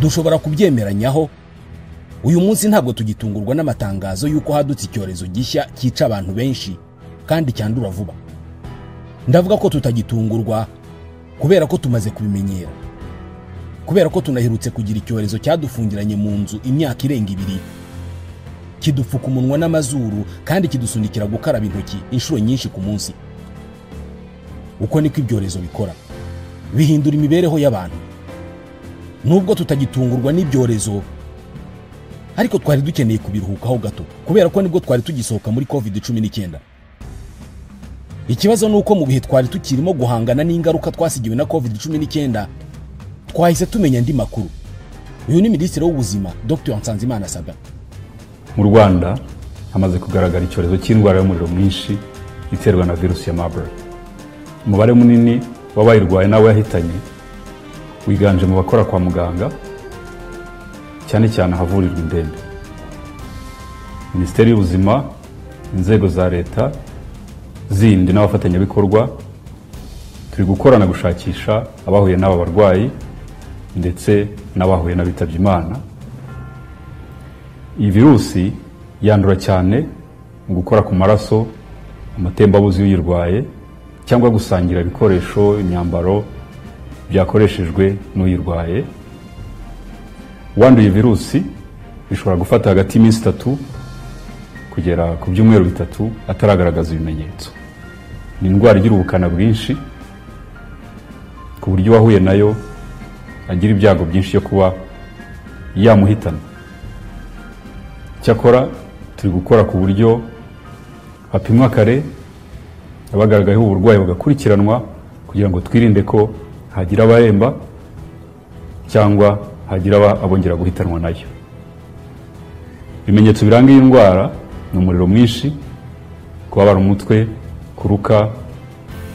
Dushobora kubyemeranyaho uyu munsi ntabwo tugitungurwa n'amatangazo y'uko hadutse icyorezo gishya cyica abantu benshi kandi cyandura vuba. Ndavuga ko tutagitungurwa kubera ko tumaze kubimenyera, kubera ko tunaherutse kugira icyorezo cyadufungiranye mu nzu imyaka irenga 2, kidupfuka umunwa n'amazuru kandi kidusunikira gukaraba intoki inshuro nyinshi ku munsi. Uko niko ibyorezo bikora, bihindura imibereho y'abantu. Nubwo tutagitungurwa n'ibyorezo, ariko twari dukeneye kubiruhukaho gato kubera ko nibwo twari tugisohoka muri COVID-19. Ikibazo nuko mu bihe twari tukirimo guhangana n'ingaruka twasigiwe na COVID-19 twahise tumenya andi makuru. Uyu ni Minisitiri w'Ubuzima Dr Nsanzimana Sabin. Mu Rwanda hamaze kugaragara icyorezo cy'indwara y'umuriro mwinshi iterwa na virusi ya Marburg. Umubare munini w'abayirwaye n'abo yahitanye wiganje mu bakora kwa muganga, cyane cyane ahavurirwa indembe. Minisiteri y'Ubuzima, inzego za leta zindi n'abafatanyabikorwa turi gukorana gushakisha abahuye n'aba barwayi ndetse n'abahuye n'abitabye Imana. Iyi virusi yandura cyane mu gukora ku maraso, amatembabuzi y'uyirwaye, cyangwa gusangira ibikoresho, imyambaro byakoreshejwe n'uyirwaye. Uwanduye virusi bishobora gufata hagati y'iminsi 3 kugera ku byumweru 3 ataragaragaza ibimenyetso. Ni indwara igira ubukana bwinshi ku buryo uwahuye nayo agira ibyago byinshi yo kuba yamuhitana. Cyakora turi gukora ku buryo hapimwa kare abagaragayeho uburwayi bagakurikiranwa kugira ngo twirinde ko hagira abaremba cyangwa hagira abongera guhitanwa nayo. Ibimenyetso biranga iyi ndwara ni umuriro mwinshi, kubabara umutwe, kuruka,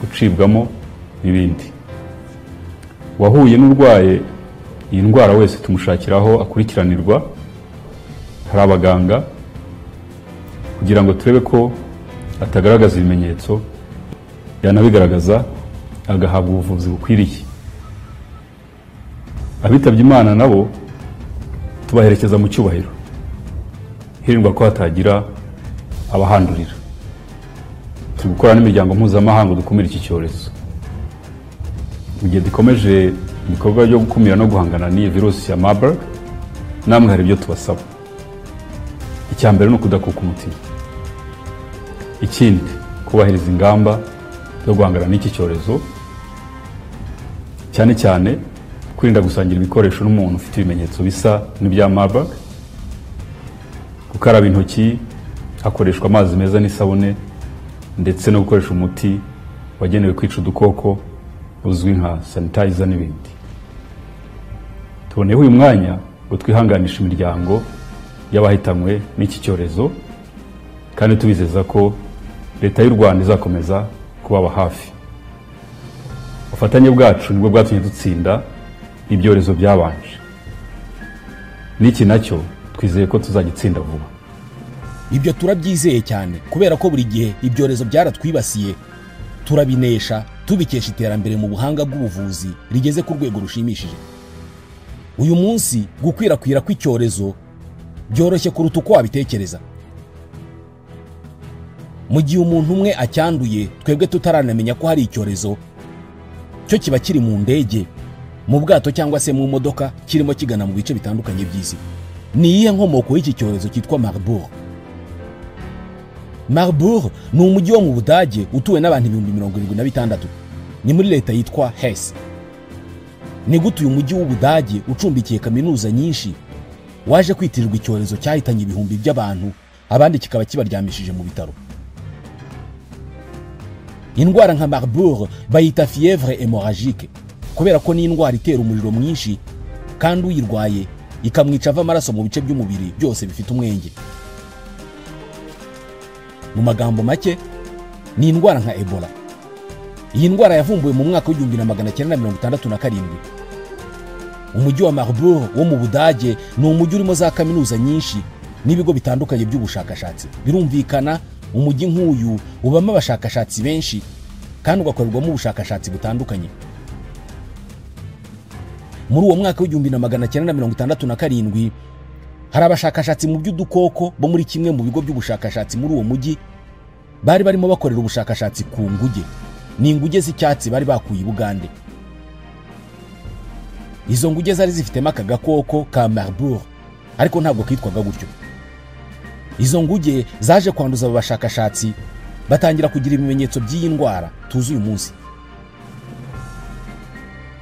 gucibwamo n'ibindi. Uwahuye n'urwaye iyi ndwara wese tumushakiraho akurikiranirwa, hari abaganga kugira ngo turebe ko atagaragaza ibimenyetso, yanabigaragaza agahabwa ubuvuzi bukwiriye. Abitabye Imana nabo tubaherekeza mu cyubahiro, hirindwa ko hatagira abahandurira. Turi gukora n'imiryango mpuzamahanga dukumira iki cyorezo. Mu gihe dukomeje ibikorwa byo gukumira no guhangana n'iyi virusi ya Marburg, namwe hari ibyo tubasaba. Icya mbere ni ukudakuka umutima. Ikindi, kubahiriza ingamba zo guhangana n'iki cyorezo, cyane cyane kwirinda gusangira ibikoresho n'umuntu ufite ibimenyetso bisa n'ibya Marburg, gukaraba intoki hakoreshwa amazi meza n'isabune, ndetse no gukoresha umuti wagenewe kwica udukoko uzwi nka sanitizer n'ibindi. Tuboneyeho uyu mwanya ngo twihanganishe imiryango y'abahitanywe n'iki cyorezo, kandi tubizeza ko leta y'u Rwanda izakomeza kubaba hafi. Ubufatanye bwacu nibwo bwatumye dutsinda ibyorezo byabanje, n'iki nacyo twizeye ko tuzagitsinda vuba. Ibyo turabyizeye cyane kubera ko buri gihe ibyorezo byaratwibasiye turabinesha tubikesha iterambere mu buhanga bw'ubuvuzi rigeze ku rwego rushimishije. Uyu munsi gukwirakwira kw'icyorezo byoroshye kuruta uko wabitekereza. Mu gihe umuntu umwe acyanduye twebwe tutaranamenya ko hari icyorezo, cyo kiba kiri mu ndege, mu bwato cyangwa se mu modoka kirimo kigana mu bice bitandukanye by'isi. Ni iyihe nkomoko y'iki cyorezo cyitwa Marburg? Marburg ni umujyi wo mu Budage utuwe n'abantu 76,000. Ni muri leta yitwa Hesse. Ni gute uyu mujyi w'Ubudage ucumbikiye kaminuza nyinshi waje kwitirirwa icyorezo cyahitanye ibihumbi by'abantu, abandi kikaba kibaryamishije mu bitaro? Indwara nka Marburg bayita fièvre hémorragique kubera ko ni indwara itera umuriro mwinshi kandi uyirwaye ikamwica ava amaraso mu bice by'umubiri byose bifite umwenge. Mu magambo make, ni indwara nka Ebola. Iyi ndwara yavumbuwe mu mwaka w'1967. Umujyi wa Marburg wo mu Budage ni umujyi urimo za kaminuza nyinshi n'ibigo bitandukanye by'ubushakashatsi. Birumvikana umujyi nk'uyu ubamo abashakashatsi benshi kandi ugakorerwamo ubushakashatsi butandukanye. Muri uwo mwaka w'1967 hari abashakashatsi mu by'udukoko bo muri kimwe mu bigo by'ubushakashatsi muri uwo mujyi bari barimo bakorera ubushakashatsi ku nguge. Ni inguge z'icyatsi bari bakuye i Bugande. Izo nguge zari zifitemo aka gakoko ka Marburg, ariko ntabwo kitwaga gutyo. Izo nguge zaje kwanduza abo bashakashatsi, batangira kugira ibimenyetso by'iyi ndwara tuzi uyu munsi.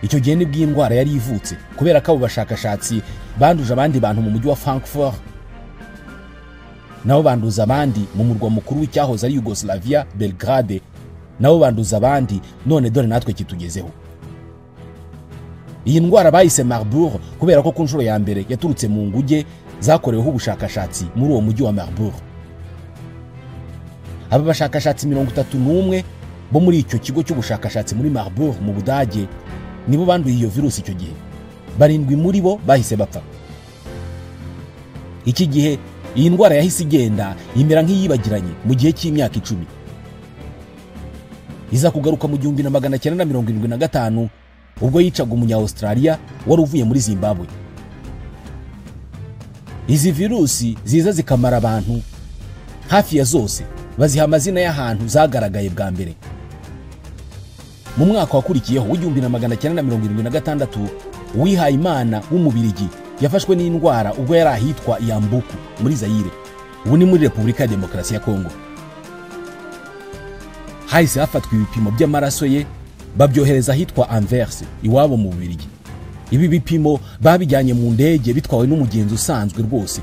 Icyo gihe nibwo iyi ndwara yari ivutse, kubera ko abo bashakashatsi banduje abandi bantu mu mujyi wa Frankfurt, nabo banduza abandi mu murwa mukuru w'icyahoze ari Yugoslavia, Belgrade, nabo banduza abandi, none dore natwe kitugezeho. Iyi ndwara bayise Marburg kubera ko ku nshuro ya mbere yaturutse mu nguge zakoreweho ubushakashatsi muri uwo mujyi wa Marburg. Aba bashakashatsi 31 bo muri icyo kigo cy'ubushakashatsi muri Marburg mu Budage nibo banduye iyo virusi icyo gihe. 7 muri bo bahise bapfa. Iki gihe iyi ndwara yahise igenda imera nk'iyibagiranye mu gihe cy'imyaka 10. Iza kugaruka mu 1975 ubwo yicaga umunya Australia wari uvuye muri Zimbabwe. Izi virusi ziza zikamara abantu hafi ya zose, baziha amazina y'ahantu zagaragaye bwa mbere. Mu mwaka wakurikiyeho w'1976 uwihaye Imana w'umubirigi yafashwe n'indwara ubwo yari ahitwa Yambuku muri Zaire, ubu ni muri Repubulika ya Demokarasi ya Kongo. Hahise hafatwa ibipimo by'amaraso ye babyohereza ahitwa Anvers iwabo mu Bubiligi. Ibi bipimo babijyanye mu ndege bitwawe n'umugenzi usanzwe rwose,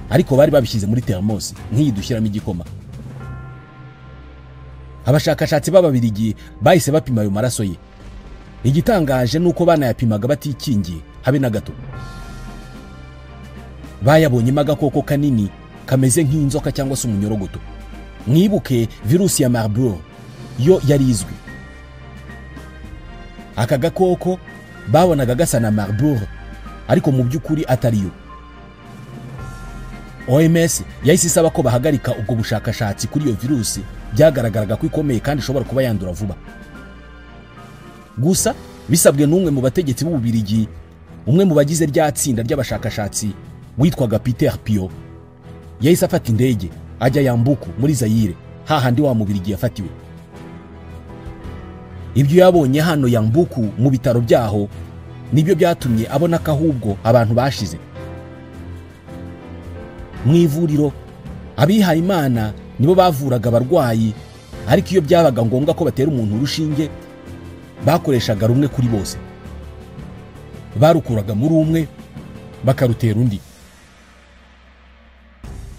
ariko bari babishyize muri thermos nk'iyi dushyiramo igikoma. Abashakashatsi b'Ababiligi bahise bapima ayo maraso ye. Igitangaje nuko banayapimaga batikingiye habe na gato. Bayabonyemo agakoko kanini kameze nk'inzoka cyangwa se umunyorogoto. Mwibuke virusi ya Marburg yo yari izwi. Aka gakoko babonaga gasa na Marburg, ariko mu by'ukuri atariyo. OMS yahise isaba ko bahagarika ubwo bushakashatsi kuri iyo virusi byagaragaraga ko ikomeye kandi ishobora kuba yandura vuba. Gusa bisabwe n'umwe mu bategetsi b'Ububirigi, umwe mu bagize rya tsinda ry'abashakashatsi witwaga Peter Pio, yahise afata indege ajya Yambuku muri Zaire, hahandi wa Mubirigi yafatiwe. Ibyo yabonye hano Yambuku mu bitaro byaho nibyo byatumye abona ko ahubwo abantu bashize. Mu ivuriro abihaye Imana nibo bavuraga abarwayi, ariko iyo byabaga ngombwa ko batera umuntu urushinge bakoreshaga rumwe kuri bose. Barukuraga muri umwe bakarutera undi.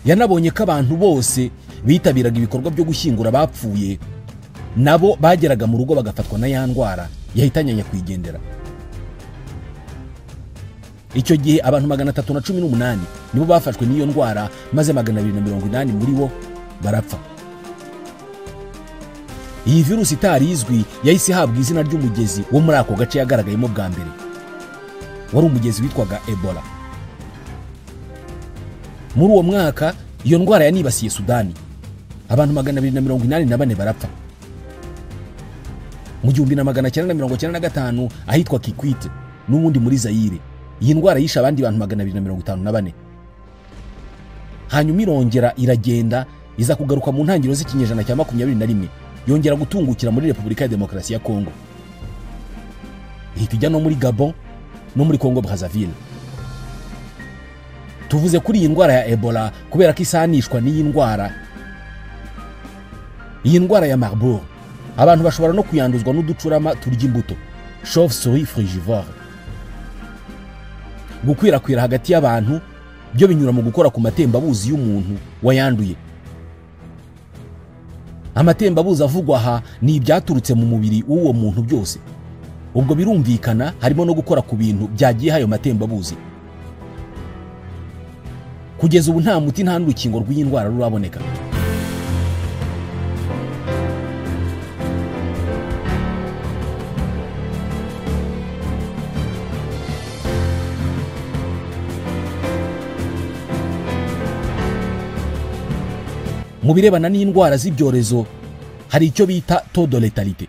Yanabonye ko abantu bose bitabiraga ibikorwa byo gushyingura abapfuye nabo bageraga mu rugo bagafatwa na ya ndwara yahitanye nyakwigendera. Icyo gihe abantu 318 nibo bafashwe n'iyo ndwara, maze 280 muri bo barapfa. Iyi virusi itari izwi yahise ihabwa izina ry'umugezi wo muri ako gace yagaragayemo bwa mbere. Wari umugezi witwaga Ebola. Muri uwo mwaka iyo ndwara yanibasiye Sudani, abantu 284 barapfa. Mu 1995 ahitwa Kikwit n'ubundi muri Zaire, iyi ndwara yishe abandi bantu 254. Hanyuma irongera iragenda iza kugaruka mu ntangiriro z'ikinyejana cya 21, yongera gutungukira muri Repubulika ya Demokarasi ya Kongo. Ihita ijya no muri Gabon no muri Congo Brazzaville. Tuvuze kuri iyi ndwara ya Ebola kubera ko isanishwa n'iyi ndwara. Iyi ndwara ya Marburg abantu bashobora no kuyanduzwa n'uducurama turya imbuto, chauve-souris frugivore. Gukwirakwira hagati y'abantu byo binyura mu gukora ku matembabuzi y'umuntu wayanduye. Amatembabuzi avugwa aha ni ibyaturutse mu mubiri w'uwo muntu byose. Ubwo birumvikana harimo no gukora ku bintu byagiye hayo matembabuzi. Kugeza ubu nta muti nta n'urukingo rw'iyi ndwara ruraboneka. Mu birebana n'indwara z'ibyorezo hari icyo bita taux de létalité.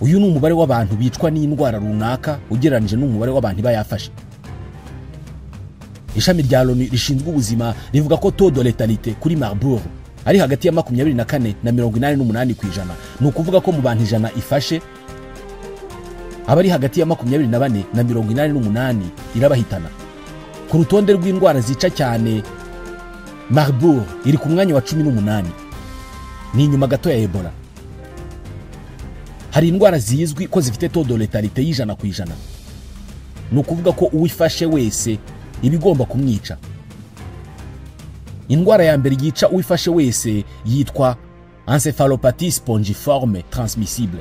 Uyu ni umubare w'abantu bicwa n'indwara runaka ugereranije n'umubare w'abantu bayafashe. Ishami rya Loni rishinzwe ubuzima rivuga ko taux de létalité kuri Marburg ari hagati ya 24 na 88%. Ni ukuvuga ko mu bantu 100 ifashe abari hagati ya 24 na 88 irabahitana. Ku rutonde rw'indwara zica cyane, Marburg iri ku mwanya wa 18, ni inyuma gato ya Ebola. Hari indwara zizwi ko zifite taux de létalité y'100%. Ni ukuvuga ko uwifashe wese ibigomba kumwica. Indwara ya mbere yica uwifashe wese yitwa encephalopathie spongiforme transmissible.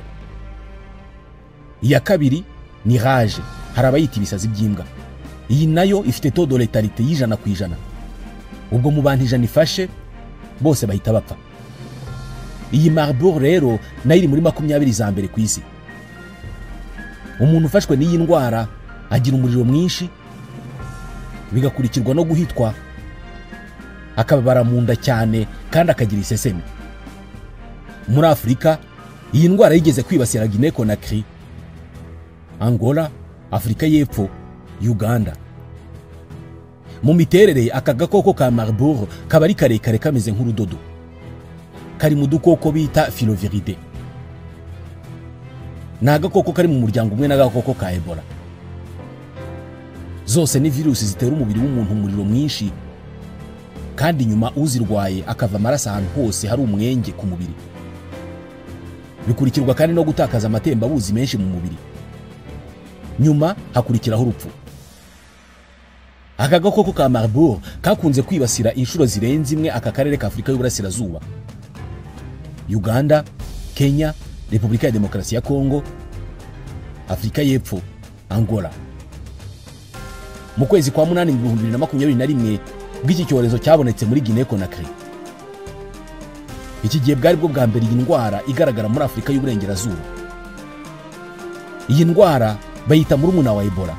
Iya kabiri ni rage, hari abayita ibisazi by'imbwa. Iyi nayo ifite taux de létalité y'100%. Ubwo mu bantu 100 ifashe bose bahita bapfa. Iyi Marburg rero nayo iri muri 20 za mbere ku isi. Umuntu ufashwe n'iyi ndwara agira umuriro mwinshi, bigakurikirwa no guhitwa, akababara mu nda cyane kandi akagira iseseme. Muri Afurika iyi ndwara yigeze kwibasira Guinea Conakry, Angola, Afurika y'Epfo, Uganda. Mu miterere aka gakoko ka Marburg kaba ari karekare kameze nk'urudodo. Kari mu dukoko bita Filoviridae. Ni agakoko kari mu muryango umwe n'agakoko ka Ebola. Zose ni virusi zitera umubiri w'umuntu umuriro mwinshi, kandi nyuma uzirwaye akava amaraso ahantu hose hari umwenge ku mubiri. Bikurikirwa kandi no gutakaza amatembabuzi menshi mu mubiri. Nyuma hakurikiraho urupfu. Aka gakoko ka Marburg kakunze kwibasira inshuro zirenze imwe aka karere ka Afurika y'Uburasirazuba: Uganda, Kenya, Repubulika ya Demokarasi ya Kongo, Afurika y'Epfo, Angola. Mu kwezi kwa 8 mu 2021 bw'iki cyorezo cyabonetse muri Guinea Conakry. Iki gihe bwari bwo bwa mbere iyi ndwara igaragara muri Afurika y'Uburengerazuba. Iyi ndwara bayita murumuna wa Ebola.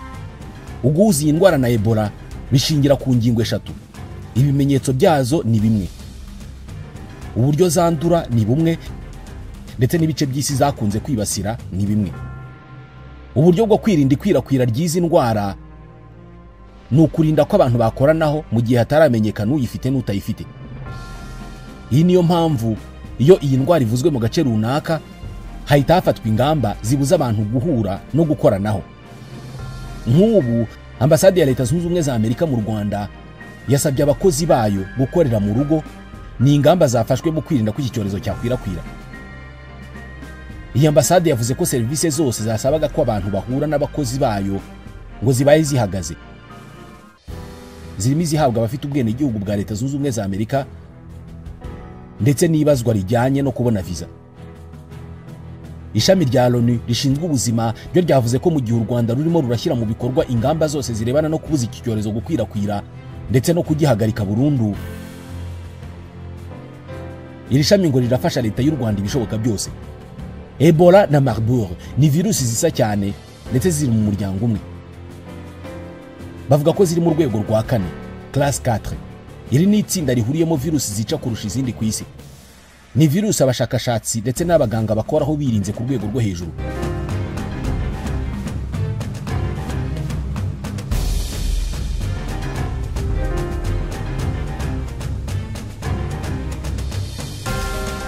Uguhuza iyi ndwara na Ebola bishingira ku ngingo eshatu. Ibimenyetso byazo ni bimwe, uburyo zandura ni bumwe, ndetse n'ibice by'isi zakunze kwibasira ni bimwe. Uburyo bwo kwirinda ikwirakwira ry'izi ndwara ni ukurinda ko abantu bakoranaho mu gihe hataramenyekana uyifite n'utayifite. Iyi niyo mpamvu iyo iyi ndwara ivuzwe mu gace runaka hahita hafatwa ingamba zibuza abantu guhura no gukoranaho. Nk'ubu ambasade ya Leta Zunze Ubumwe za Amerika mu Rwanda yasabye abakozi bayo gukorera mu rugo. Ni ingamba zafashwe mu kwirinda ko iki cyorezo cyakwirakwira. Iyi ambasade yavuze ko serivisi zose zasabaga ko abantu bahura n'abakozi bayo ngo zibaye zihagaze, zirimo izihabwa abafite ubwenegihugu bwa Leta Zunze Ubumwe za Amerika ndetse n'ibazwa rijyanye no kubona visa. Ishami rya Loni rishinzwe ubuzima ryo ryavuze ko mu gihe u Rwanda rurimo rurashyira mu bikorwa ingamba zose zirebana no kubuza iki cyorezo gukwirakwira ndetse no kugihagarika burundu, iri shami ngo rirafasha Leta y'u Rwanda ibishoboka byose. Ebola na Marburg ni virusi zisa cyane ndetse ziri mu muryango umwe. Bavuga ko ziri mu rwego rwa 4, class 4. Iri ni itsinda rihuriyemo virusi zica kurusha izindi ku isi. Ni virusi abashakashatsi ndetse n'abaganga bakoraho birinze ku rwego rwo hejuru.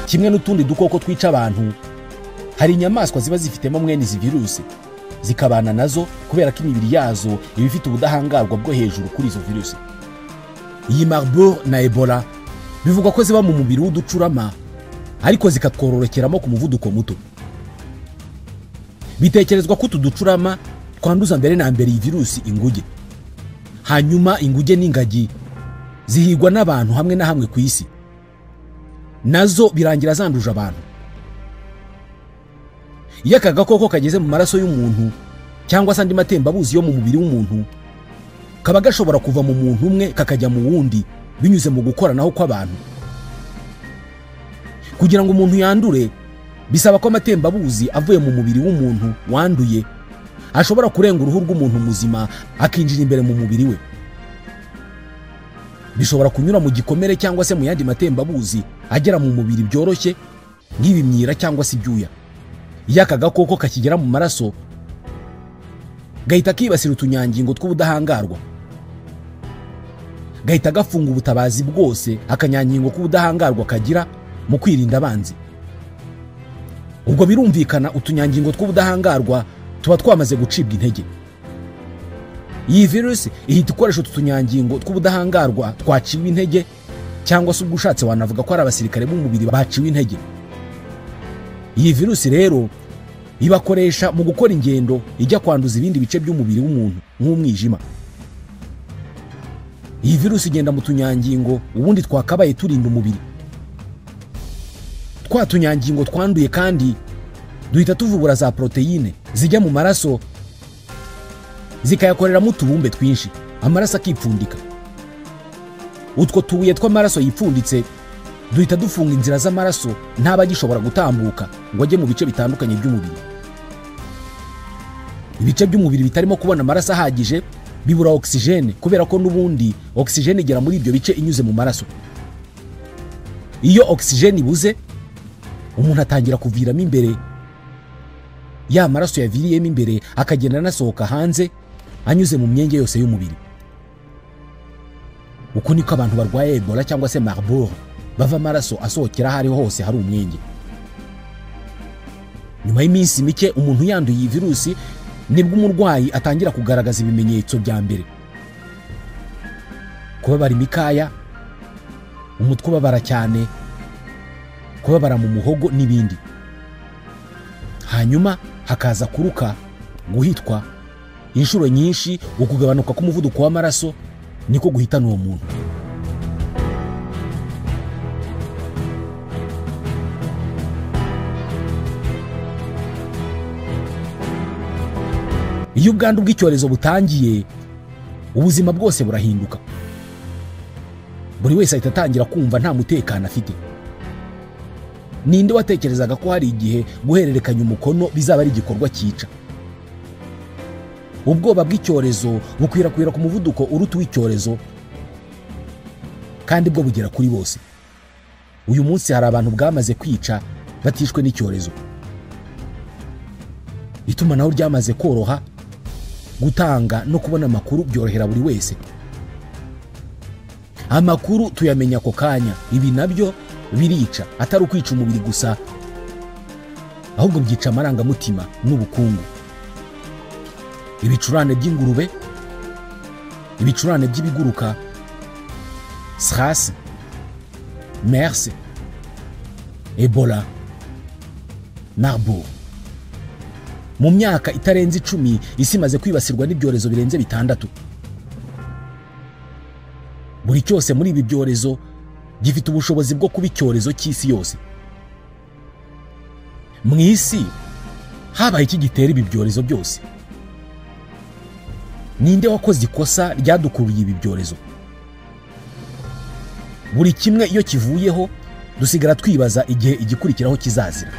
Kimwe n'utundi dukoko twica abantu, hari inyamaswa ziba zifitemo mwene izi virusi zikabana nazo kubera ko imibiri yazo iba ifite ubudahangarwa bwo hejuru kuri izo virusi. Iyi Marburg na Ebola bivugwa ko ziba mu mubiri w'uducurama ariko zikatwororokeramo ku muvuduko muto. Bitekerezwa ko utu ducurama twanduza mbere na mbere iyi virusi inguge, hanyuma inguge n'ingagi zihigwa n'abantu hamwe na hamwe ku isi, nazo birangira zanduje abantu. Iyo aka gakoko kageze mu maraso y'umuntu cyangwa se andi matembabuzi yo mu mubiri w'umuntu, kaba gashobora kuva mu muntu umwe kakajya mu wundi binyuze mu gukoranaho kw'abantu. Kugira ngo umuntu yandure bisaba ko amatembabuzi avuye mu mubiri w'umuntu wanduye ashobora kurenga uruhu rw'umuntu muzima akinjira imbere mu mubiri we. Bishobora kunyura mu gikomere cyangwa se mu yandi matembabuzi agera mu mubiri byoroshye nk'ibimyira cyangwa se ibyuya. Iyo aka gakoko kakigera mu maraso gahita kibasira utunyangingo tw'ubudahangarwa, gahita gafunga ubutabazi bwose akanyangingo k'ubudahangarwa kagira mu kwirinda abanzi. Ubwo birumvikana utunyangingo tw'ubudahangarwa tuba twamaze gucibwa intege. Iyi virusi ihita ikoresha utu tunyangingo tw'ubudahangarwa twaciwe intege, cyangwa se ubwo ushatse wanavuga ko ari abasirikare b'umubiri baciwe intege. Iyi virusi rero ibakoresha mu gukora ingendo ijya kwanduza ibindi bice by'umubiri w'umuntu nk'umwijima. Iyi virusi igenda mu tunyangingo ubundi twakabaye turinda umubiri. Twa tunyangingo twanduye kandi duhita tuvubura za proteine zijya mu maraso zikayakoreramo utubumbe twinshi, amaraso akipfundika. Utwo tubuye tw'amaraso yipfunditse duhita dufunga inzira z'amaraso ntaba agishobora gutambuka ngo ajye mu bice bitandukanye by'umubiri. Ibice by'umubiri bitarimo kubona amaraso ahagije bibura oxygene, kubera ko n'ubundi oxygene igera muri ibyo bice inyuze mu maraso. Iyo oxygene ibuze, umuntu atangira kuviramo imbere, ya maraso yaviriyemo imbere akagenda anasohoka hanze anyuze mu myenge yose y'umubiri. Uko niko abantu barwaye Ebola cyangwa se Marburg bava amaraso asohokera aho ariho hose hari umwenge. Nyuma y'iminsi mike umuntu yanduye iyi virusi nibwo umurwayi atangira kugaragaza ibimenyetso bya mbere: kubabara imikaya, umutwe ubabara cyane, kubabara mu muhogo n'ibindi. Hanyuma hakaza kuruka, guhitwa inshuro nyinshi, ukugabanuka k'umuvuduko w'amaraso niko guhitana uwo muntu. Iyo ubwandu bw'icyorezo butangiye, ubuzima bwose burahinduka. Buri wese ahita atangira kumva nta mutekano afite. Ninde watekerezaga ko hari igihe guhererekanya umukono bizaba ari igikorwa cyica? Ubwoba bw'icyorezo bukwirakwira ku muvuduko uruta uw'icyorezo, kandi bwo bugera kuri bose. Uyu munsi hari abantu bwamaze kwica batishwe n'icyorezo. Itumanaho ryamaze koroha, gutanga no kubona amakuru byorohera buri wese. Amakuru tuyamenya ako kanya. Ibi nabyo birica, atari ukwica umubiri gusa, ahubwo byica amarangamutima n'ubukungu. Ibicurane by'ingurube, ibicurane by'ibiguruka, SRAS, MERS, Ebola, Marburg. Mu myaka itarenze 10 isi imaze kwibasirwa n'ibyorezo birenze 6. Buri cyose muri ibi byorezo gifite ubushobozi bwo kuba icyorezo cy'isi yose. Mu isi habaye iki gitera ibi byorezo byose? Ninde wakoze ikosa ryadukuriye ibi byorezo? Buri kimwe iyo kivuyeho dusigara twibaza igihe igikurikiraho kizazira.